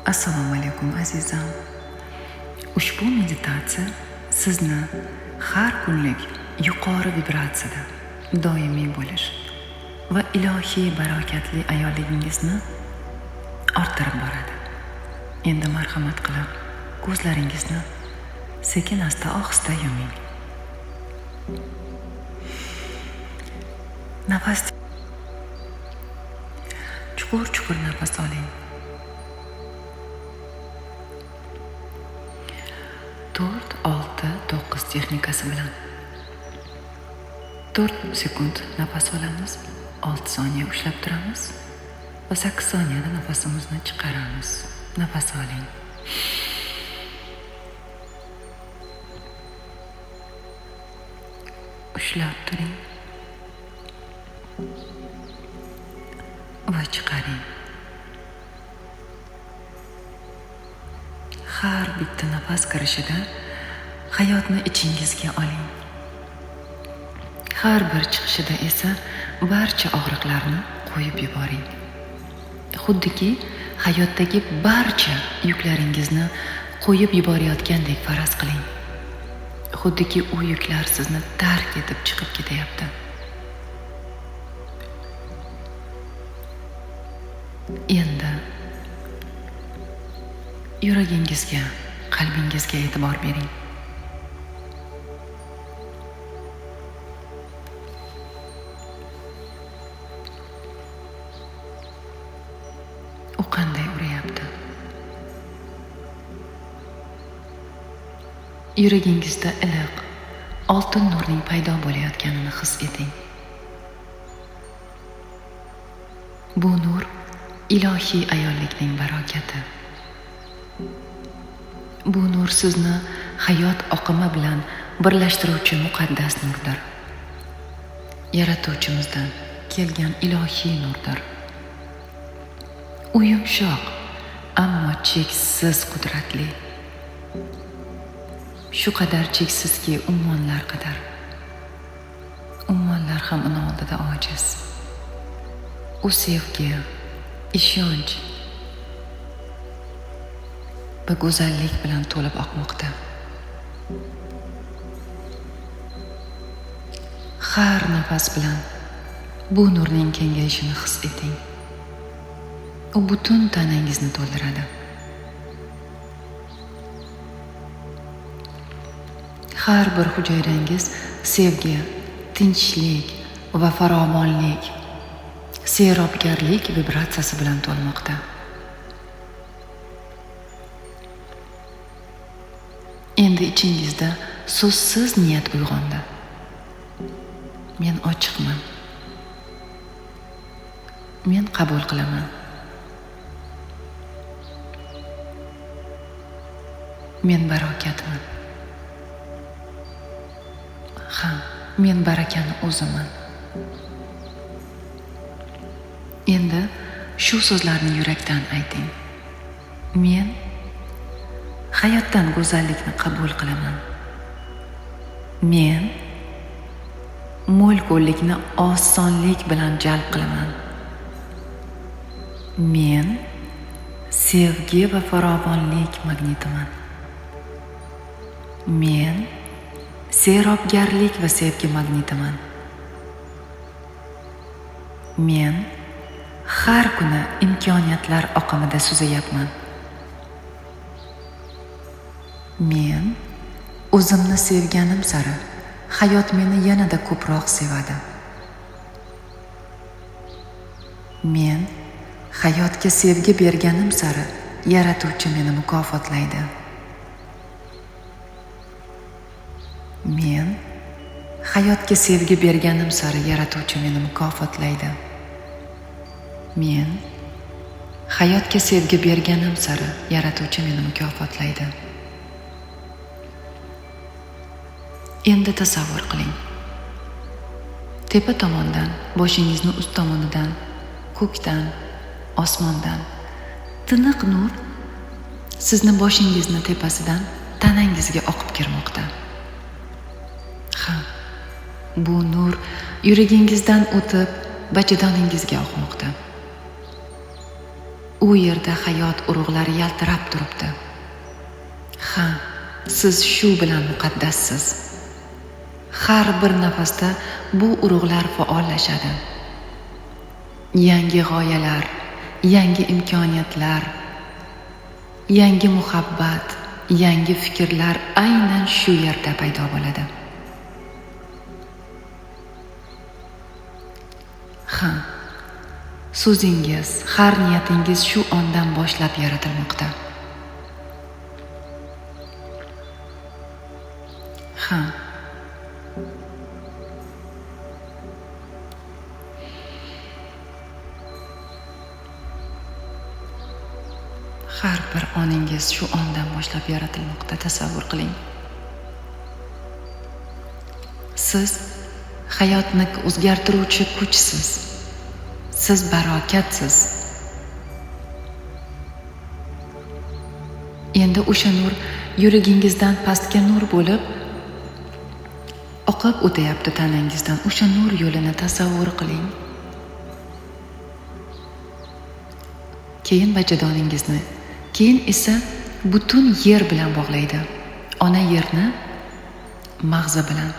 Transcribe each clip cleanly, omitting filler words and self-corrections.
Assalomu alaykum, azizam. Ushbu meditatsiya sizni har kunlik yuqori vibratsiyada doimiy bo'lish va ilohiy barokatli ayolligingizni orttirib boradi. Endi marhamat qilib ko'zlaringizni sekin asta ohista yuming. Nafas chuqur-chuqur nafas oling. 4, 6, 9 texnikasi bilan 4 sekund nafas olamiz, 6 soniya ushlab turamiz va 8 soniyada nafasimizni chiqaramiz. Nafas oling. Ushlab turing va chiqaring. Har bitta nafas kirishida hayotni ichingizga oling. Har bir chiqishida esa barcha og'riqlarni qo'yib yuboring. Xuddiki hayotdagi barcha yuklaringizni qo'yib yuborayotgandek faraz qiling. Xuddiki u yuklar sizni tark etib chiqib ketayapti. Endi yuragingizga, qalbingizga e'tibor bering. U qanday urayapti? Yuragingizda iliq, oltin nurning paydo bo'layotganini his eting. Bu nur ilohiy ayollikning barokati. Bu nur sizni hayot oqimi bilan birlashtiruvchi muqaddas nurdir. Yaratuvchimizdan kelgan ilohiy nurdir. U yumshoq, ammo cheksiz qudratli. Shu qadar cheksizki, ummonlar qadar. Ummonlar ham uni oldida ojiz. U sevgi, ishonch va go'zallik bilan to'lib oqmoqda. Har nafas bilan bu nurning kengayishini his eting. U butun tanangizni to'ldiradi. Har bir hujayrangiz sevgi, tinchlik va farovonlik, serobgarlik vibratsiyasi bilan to'lmoqda. Endi ichingizda so'zsiz niyat uyg'ondi. Men ochiqman. Men qabul qilaman. Men barokatman. Ha, men barakani o'ziman. Endi shu so'zlarni yurakdan ayting. Men hayotdan go'zallikni qabul qilaman. Men mo'l-ko'llikni osonlik bilan jalb qilaman. Men sevgi va farovonlik magnitiman. Men serobgarlik va sevgi magnitiman. Men har kuni imkoniyatlar oqimida suzayapman. Men o'zimni sevganim sari hayot meni yanada ko'proq sevadi. Men hayotga sevgi berganim sari Yaratuvchi meni mukofotlaydi. Men hayotga sevgi berganim sari Yaratuvchi meni mukofotlaydi. Men hayotga sevgi berganim sari Yaratuvchi meni mukofotlaydi. Endi tasavvur qiling. Tepa tomondan, boshingizni ust tomonidan, ko'kdan, osmondan tiniq nur sizni boshingizni tepasidan tanangizga oqib kirmoqda. Ha, bu nur yuragingizdan o'tib bachadoningizga oqmoqda. U yerda hayot urug'lari yaltirab turibdi. Ha, siz shu bilan muqaddassiz. Har bir nafasda bu urug'lar faollashadi. Yangi g'oyalar, yangi imkoniyatlar, yangi muhabbat, yangi fikrlar aynan shu yerda paydo bo'ladi. Ha, so'zingiz, har niyatingiz shu ondan boshlab yaratilmoqda. Ha. Har bir oningiz shu ondan boshlab yaratilmoqda, tasavvur qiling. Siz hayotni o'zgartiruvchi kuchsiz. Siz barokatsiz. Endi o'sha nur yuragingizdan pastga nur bo'lib oqib o'tayapti tanangizdan. O'sha nur yo'lini tasavvur qiling. Keyin bajadoningizni, keyin esa butun yer bilan bog'laydi. Ona yerni mag'zi bilan.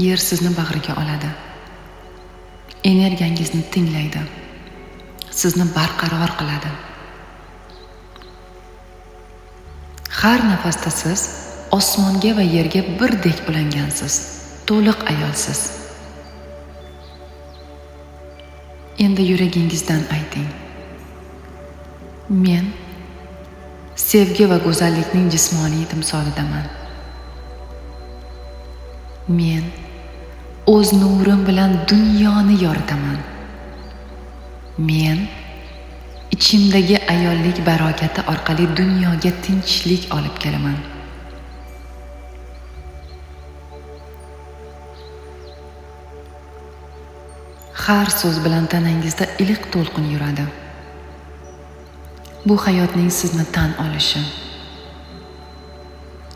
Yer sizni bag'riga oladi. Energiyangizni tinglaydi. Sizni barqaror qiladi. Har nafasda siz osmonga va yerga birdek ulangansiz. To'liq ayolsiz. Endi yuragingizdan ayting. Men sevgi va go'zallikning jismoniy timsolidaman. Men o'z nurim bilan dunyoni yoritaman. Men ichimdagi ayollik barokati orqali dunyoga tinchlik olib kelaman. Har so'z bilan tanangizda iliq to'lqin yuradi. Bu hayotning sizni tan olishi.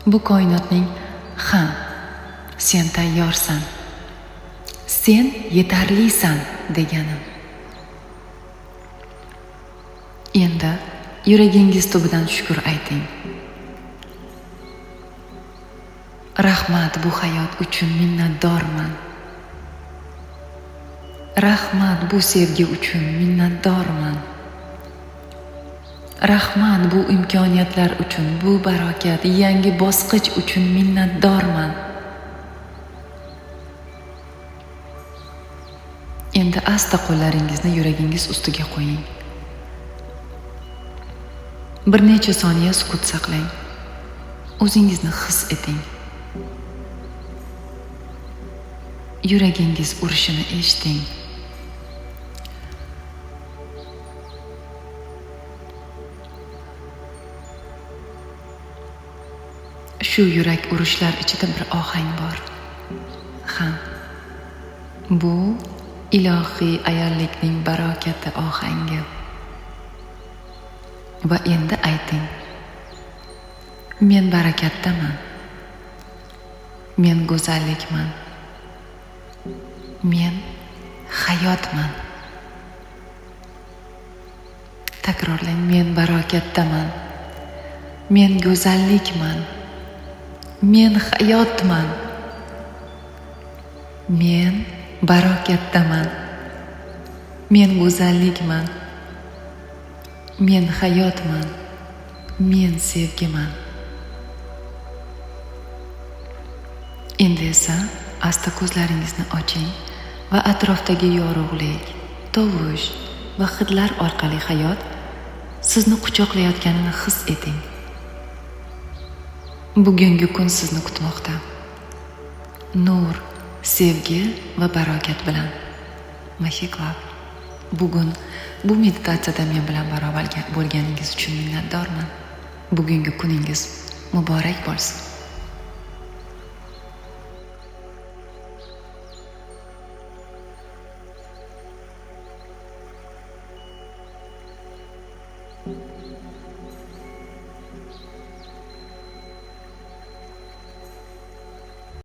Bu koinotning ha, sen tayyorsan, sen yetarlisan degani. Endi yuragingiz tubidan shukr ayting. Rahmat bu hayot uchun, minnatdorman. Rahmat bu sevgi uchun, minnatdorman. Rahmat bu imkoniyatlar uchun, bu barokat, yangi bosqich uchun minnatdorman. Endi asta qo'llaringizni yuragingiz ustiga qo'ying. Bir necha soniya sukut saqlang. O'zingizni his eting. Yuragingiz urishini eshiting. Shu yurak urishlar ichida bir ohang bor. Ha, bu ilohiy ayollikning barokati ohangi. Va endi ayting. Men barakatdaman. Men go'zallikman. Men hayotman. Takrorlang, men barokatdaman. Men go'zallikman. Men hayotman. Men barokatdaman. Men go'zallikman. Men hayotman. Men sevgiman. Endi esa asta ko'zlaringizni oching va atrofdagi yorug'lik, tovush va hidlar orqali hayot sizni quchoqlayotganini his eting. Bugungi kun sizni kutmoqda. Nur, sevgi va barokat bilan. Mahi Club. Bugun bu meditatsiyada men bilan barobar bo'lganingiz uchun minnatdorman. Bugungi kuningiz muborak bo'lsin.